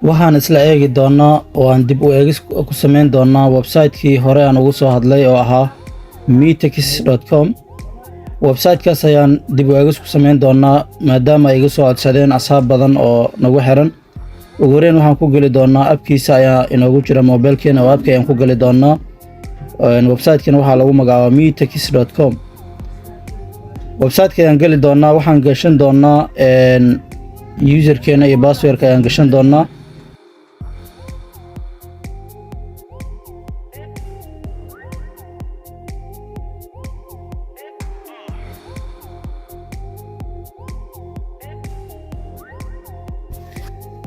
Waxaan isla eegi doonaa oo aan dib u eegis ku samayn doonaa website-kii hore aan ugu soo hadlay oo ahaa metex.com. Website-kaas ayaan dib u eegis ku samayn doonaa, maadaama ay iga soo codsadeen asxaab badan oo nagu xiran. Ugu horeyn waxaan ku geli doonaa app-kiisa ayaa inoogu jira mobilkeena, oo app-ka ayaan ku geli doonaa. Website-kana waxaa lagu magacaabaa metex.com. Website-ka ayaan geli doonaa. Waxaan gashan doonaa userkeena iyo passwordka ayaan gashan doonaa.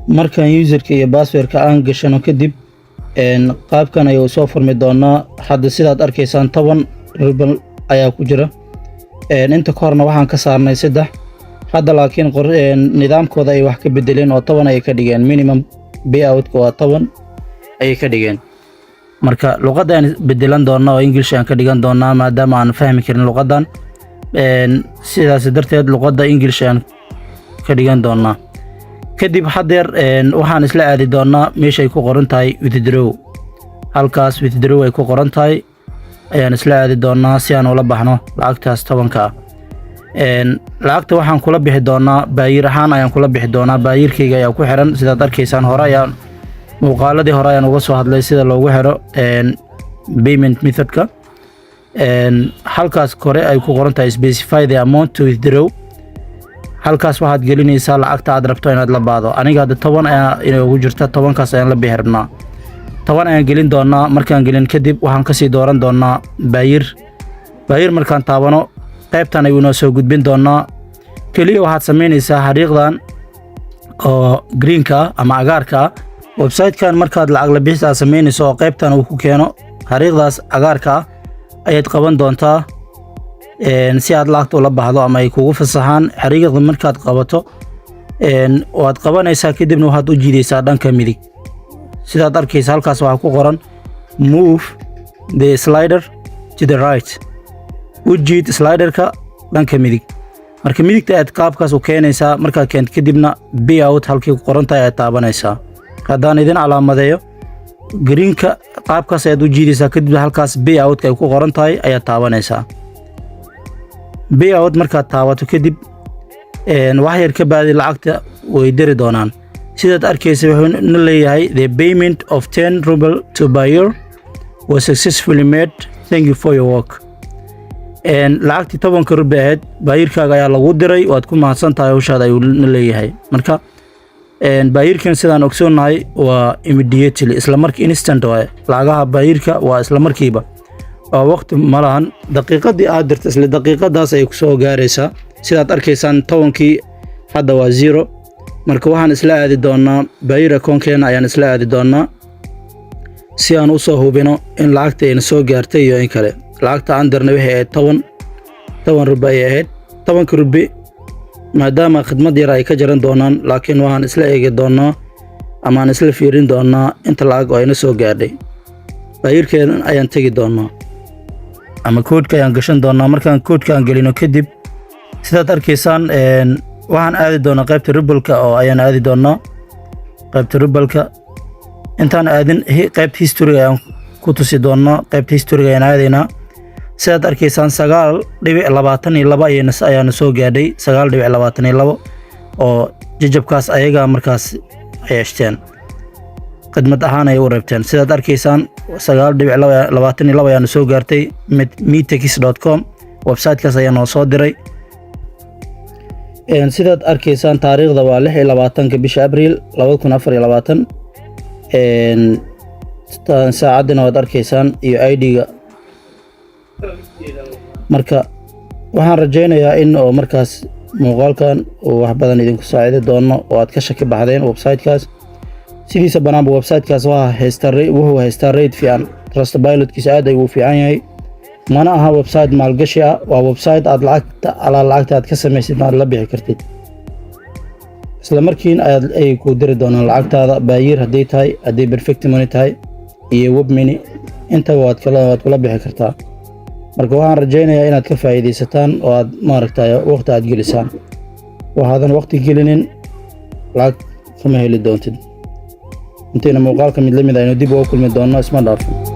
Markaan userka iyo passwordka aan gashano kadib, qaabkan ayuu soo furmi doonaa. Hadda sidaad arkaysaan, 10 ruble ayaa ku jira. Inta ka horna waxaan ka saarnay saddex. Hadda laakiin nidaamkooda ay wax ka bedeleen oo 10 ayay ka dhigeen. Minimum payoutka waa 10 ayay ka dhigeen. Marka luqadda aan bedelan doonaa oo English aan ka dhigan doonaa, maadaama aan fahmi karin luqaddan. Sidaas darteed luqadda English aan ka dhigan doonaa. Kadib haddeer waxaan isla aadi doonaa meeshay ku qoran tahay withdraw. Halkaas withdraw ay ku qoran tahay ayaan isla aadi doonaa si aan ula baxno lacagtaas 10-ka ah. Lacagta waxaan kula bixi doonaa Payeer ahaan ayaan kula bixi doonaa. Payeerkayga ayaa ku xiran, sidaad arkaysaan. Hore ayaan muuqaaladii hore ayaan uga soo hadlay sida loogu xiro payment methodka. Halkaas kore ay ku qoran tahay "Specify the amount to withdraw", halkaas waxaad gelinaysaa lacagta aad rabto inaad la baado. Aniga hadda 10 ayaa inoogu jirta, 10-kaas ayaan la bixi rabnaa. 10 ayaan gelin doonaa. Markaan gelin kadib, waxaan kasii dooran doonaa Payeer. Payeer markaan taabano, qaybtan ayuu inoo soo gudbin doonaa. Keliya waxaad samaynaysaa xariiqdan oo greenka ah ama cagaarka ah. Website-kan markaad lacag la bixis aad samaynayso oo qaybtan uu ku keeno, xariiqdaas cagaarka ah ayaad qaban doontaa si aad lacagta ula baxdo ama ay kugu fasaxaan. Xariiqda markaad qabato, waad qabanaysaa, kadibna waxaad u jiidaysaa dhanka midig. Sidaad arkaysa, halkaas waxaa ku qoran "Move the slider to the right", u jiid sliderka dhanka midig. Marka midigta ayaad qaabkaas u keenaysaa. Markaad keento kadibna, payout halkii ku qoran tahay ayaad taabanaysaa. Haddaan idin calaamadeeyo, greenka qaabkaas ayaad u jiidaysaa, kadibna halkaas payoutka ay ku qoran tahay ayaad taabanaysaa. Payout markaad taabato kadib, wax yar ka baadi lacagta way diri doonaan. Sidaad arkaysa, wuxuu na leeyahay "The payment of 10 ruble to Payeer was successfully made. Thank you for your work." Lacagtii 10-ka ruble ahayd Payeerkaaga ayaa lagu diray, waad ku mahadsan tahay hawshaada, ayuu na leeyahay. Marka Payeerkan, sidaan ogsoonnahay, waa immediately, isla markii, instant waaye. Lacagaha Payeerka waa isla markiiba, waa waqti ma lahan. Daqiiqadii aad dirta, isla daqiiqadaas ayay kusoo gaaraysaa. Sidaad arkaysaan, 10-kii hadda waa zero. Marka waxaan isla aadi doonaa Payeer akoonkeena ayaan isla aadi doonaa si aan usoo hubino in lacagta ayna soo gaartay iyo in kale. Lacagta aan dirnay waxay ahayd 10 ruble ayay ahayd. 10-ka ruble, maadaama khidmad yar ay ka jaran doonaan, laakiin waxaan isla eegi doonaa ama aan isla fiirin doonaa inta lacag oo ayna soo gaadhay. Payeerkeedan ayaan tegi doonaa ama koodhka ayaan gashan doonaa. Markaan koodhka aan gelino kadib, sidaad arkaysaan, waxaan aadi doonaa qaybta rubleka oo ayaan aadi doonaa. Qaybta rubleka intaan aadin, qaybta historyga ayaan ku tusi doonaa. Qaybta historyga ayaan aadaynaa. Sidaad arkaysaan, 9.22 ayaana soo gaadhay, 9.22 oo jajabkaas ayagaa markaas yeeshteen, khidmad ahaan ay u reebteen. Sidaad arkaysaan, 9.22 ayaana soo gaartay. metex.com websitekaas ayaa noo soo diray. Sidaad arkaysaan, taariikhda waa 26-ka bisha Abriil 2024. Saacaddina waad arkaysaan iyo ID-ga. Marka waxaan rajaynayaa in oo markaas muuqaalkan uu wax badan idinku saacidi doono oo aad ka shaki baxdeen websitekaas. Sidiisa banaanba websitekaas waa haystaa, wuxuu haystaa rate fiican. Trustpilotkiisa aad ayuu u fiican yahay. Mana aha website maalgashi ah, waa website aad lacagta alaa lacagta aad ka samaysid aad la bixi kartid. Isla markiina ayaad ay ku diri doonaan lacagtaada, Payeer hadday tahay, hadday Perfect Money tahay iyo WebMoney, intaba waad kula bixi kartaa. Marka waxaan rajaynayaa inaad ka faa'iidaysataan oo aad maaragtay waqti aad gelisaan. Waxaadan waqti gelinin lacag kama heli doontid. Intayna muuqaalka mid la mid aynu dib uga kulmi doonno, isma dhaafin.